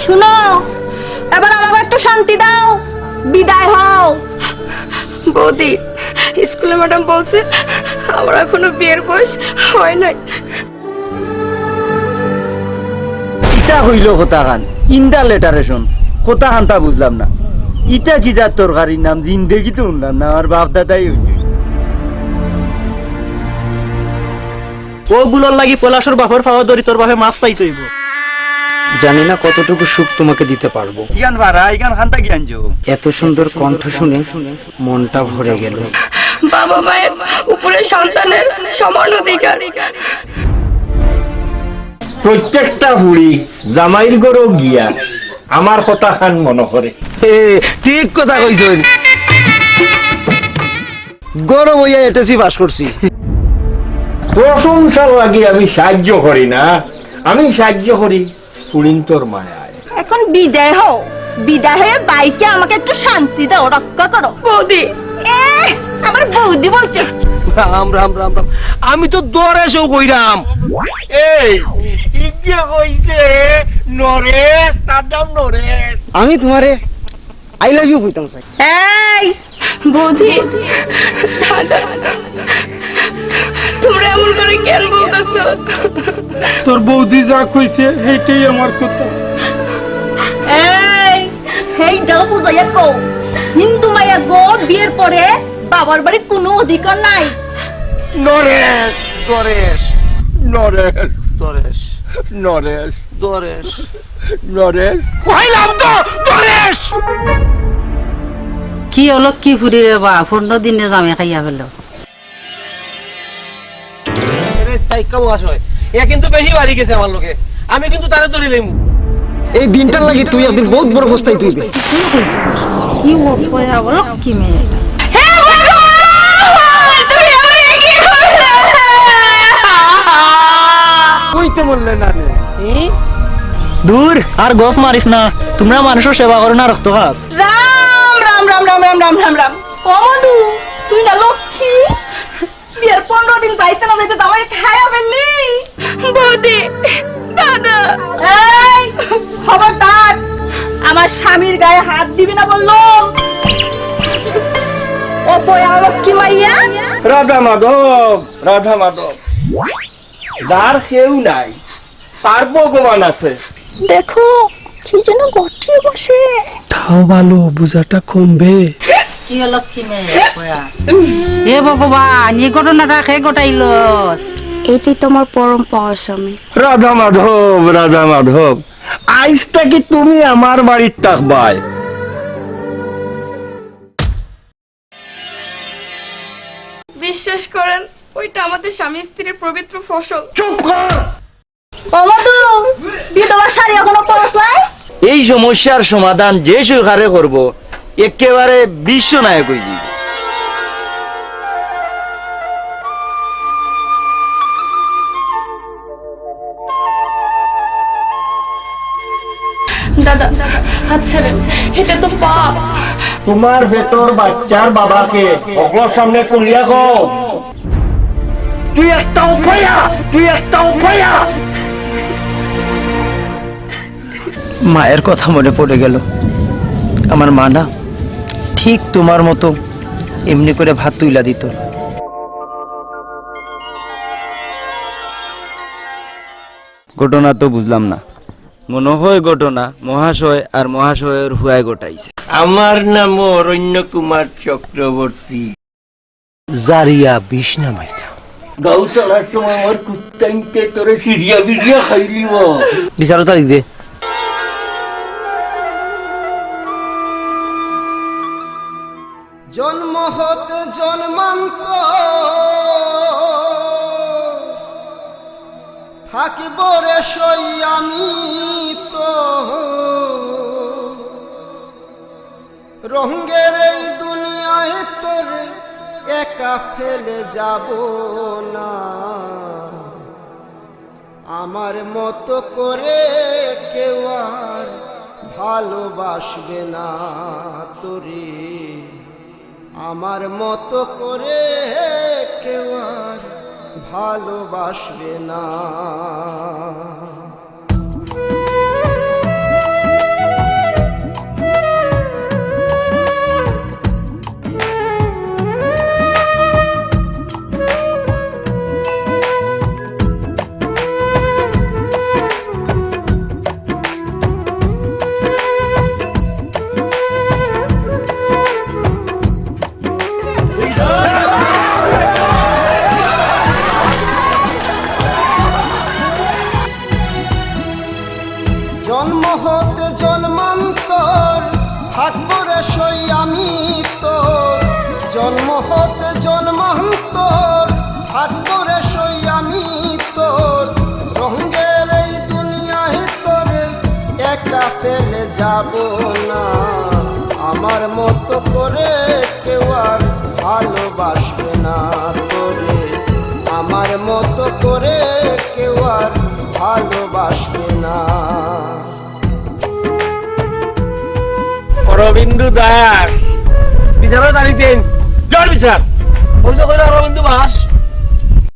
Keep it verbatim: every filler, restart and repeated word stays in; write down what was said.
শুনো, এবার আমাকে একটু শান্তি দাও, বিদায় হও। বৌদি, স্কুলে ম্যাডাম বলছে আমার এখনো বিয়ের বয়স হয় নাই। ইটা কইলো কথাখান, ইনডা লেটারেশন, কথাখানতা বুঝলাম না। ইটা কি জাত তরকারির নাম, জিন্দেগিত হুনলাম না, আমার বাপ দাদাই অইছে। অগুলার লাগি পলাশর বাপর পাও ধরি তোর বাপে মাফ চাইতে অইবো। জানি না কতটুকু সুখ তোমাকে দিতে পারবো। ইখান বারা, ইখান খান্তা কি আনছো? এত সুন্দর কণ্ঠ শুনে মনটা ভরে গেল। বাবা মায়ের উপরে সন্তানের সমান অধিকার। প্রত্যেকটা ফুড়ি জামাইর ঘরো গিয়া আমার কথাখান মনো করে। এ, ঠিক কথা কইছইন। ঘরো বইয়া এসএসসি পাস করছি। প্রশংসার লাগি আমি সাহায্য করি না, আমি সাহায্য করি ফুড়িন্তর মায়ায়। এখন বিদায় হও, বিদায় হয়ে বাইকে আমাকে একটু শান্তি দাও, রক্ষা করো। বৌদি। এ, আমার বৌদি বলছে। রাম, রাম, রাম, রাম। আমি তো দরেশও কইরাম। এই, ইগে কইছে নরেশ, তার নাম নরেশ। আমি তোমারে I love you কইতাম চাই। এই, বৌদি, দাদা, তোমরা এমন করে কেন বলতেছো? তোর বৌদি যা কইছে, এইটাই আমার কথা। এই, এইটাও বুঝাইয়া কও, হিন্দু মাইয়া গো, বিয়ের পরে বাবার বাড়ি কোনো অধিকার নাই। নরেশ, নরেশ, নরেশ, নরেশ, নরেশ, নরেশ। নরেশ। কইলাম তো, নরেশ! কি অলক্ষী ফুরি রে বা, পনেরো দিনে জামে খাইয়া ফেললো। এরে চাইক্কা বয়স হয়। এ কিন্তু বেশি বাড়ি গেছে আমার লগে। আমি কিন্তু তারে ধরি লইমু। এই দিনটার লাগি তুই একদিন বহুত বড় পস্তাই তুই। কি কইছিস? কি ও-, কয়া বলো, কি মেয়ে এটা? হে ভগবান! তুমি আমারে কি করলে? কইতে বললে না রে। দূর, আর গফ মারিস না। তোমরা মানুষর সেবা করো না, রক্ত খাস। রাম, রাম, রাম। ও মধু, তুই না লক্ষ্মী। বিয়ের পনেরো দিন যাইতে না যাইতে জামাইরে খাইয়া ফেললি। বৌদি, দাদা। এই, খবরদার, আমার স্বামীর গায়ে হাত দিবি না বললাম। ও পয়া লক্ষ্মী মাইয়া। রাধা মাধব, রাধা মাধব, যার কেউ নাই, তার ভগবান আছে। দেখো, কি যেন ঘটিয়ে বসে। তাও ভালো, বুঝাটা কমবে। কি লক্ষ্মী মেয়ে, কয়া। হে ভগবান, এই ঘটনাটা কে ঘটাইল? এটাই তোমার পরম পাওয়া স্বামী। রাধা মাধব, রাধা মাধব, আইজ থাকি তুমি আমার বাড়িত থাকবায়। বিশ্বাস করেন, ওইটা আমাদের স্বামী স্ত্রীর পবিত্র ফসল। চুপ কর! ও মধু, বিধবা শাড়ি এখনো পরস নাই? এই সমস্যার সমাধান যে সরকারে করব, একেবারে বিশ্বনায়ক হইযিব। দাদা, হাত ছাড়েন, এটা তো পাপ। তোমার পেটর বাচ্চার বাবাকে হকলর সামনে কুলিয়া কও, তুই একটা অপয়া, তুই একটা অপয়া। মায়ের কথা মনে পড়ে গেল। আমার মা না ঠিক তোমার মতো এমনি করে ভাত তুইলা দিত। ঘটনা তো বুঝলাম না। মনে হয় ঘটনা মহাশয় আর মহাশয়ের হুয়ায় ঘটাইছে। আমার নাম অরণ্য কুমার চক্রবর্তী। জারিয়া বিষ না মাইতা। গাউ চলার সময় আমার কুত্তাইন্তে তোরে সিরিয়া বিরিয়া খাইলিব। বিচারো তারিখ দে। জন্ম হতে জন্মান্ত থাকিব রে সই আমি তো। রঙ্গের এই দুনিয়ায় তোরে একা ফেলে যাব না। আমার মতো করে কেউ আর ভালোবাসবে না তোরে। আমার মতো করে কেউ আর ভালোবাসবে না। জন্ম হতে জন্মান্তর থাকবো রে সই আমি তোর। জন্ম হতে জন্মান্তর থাকবো রে সই আমি তোর। রঙের এই দুনিয়ায় তোরে একা ফেলে যাব না। আমার মতো করে কেউ আর ভালোবাসবে না তোরে। আমার মতো করে কেউ আর ভালোবাসবে না। অরবিন্দু দাস, বিচারো তারিখ দিন। জোর বিচার। ওই তো কইলো অরবিন্দু দাস।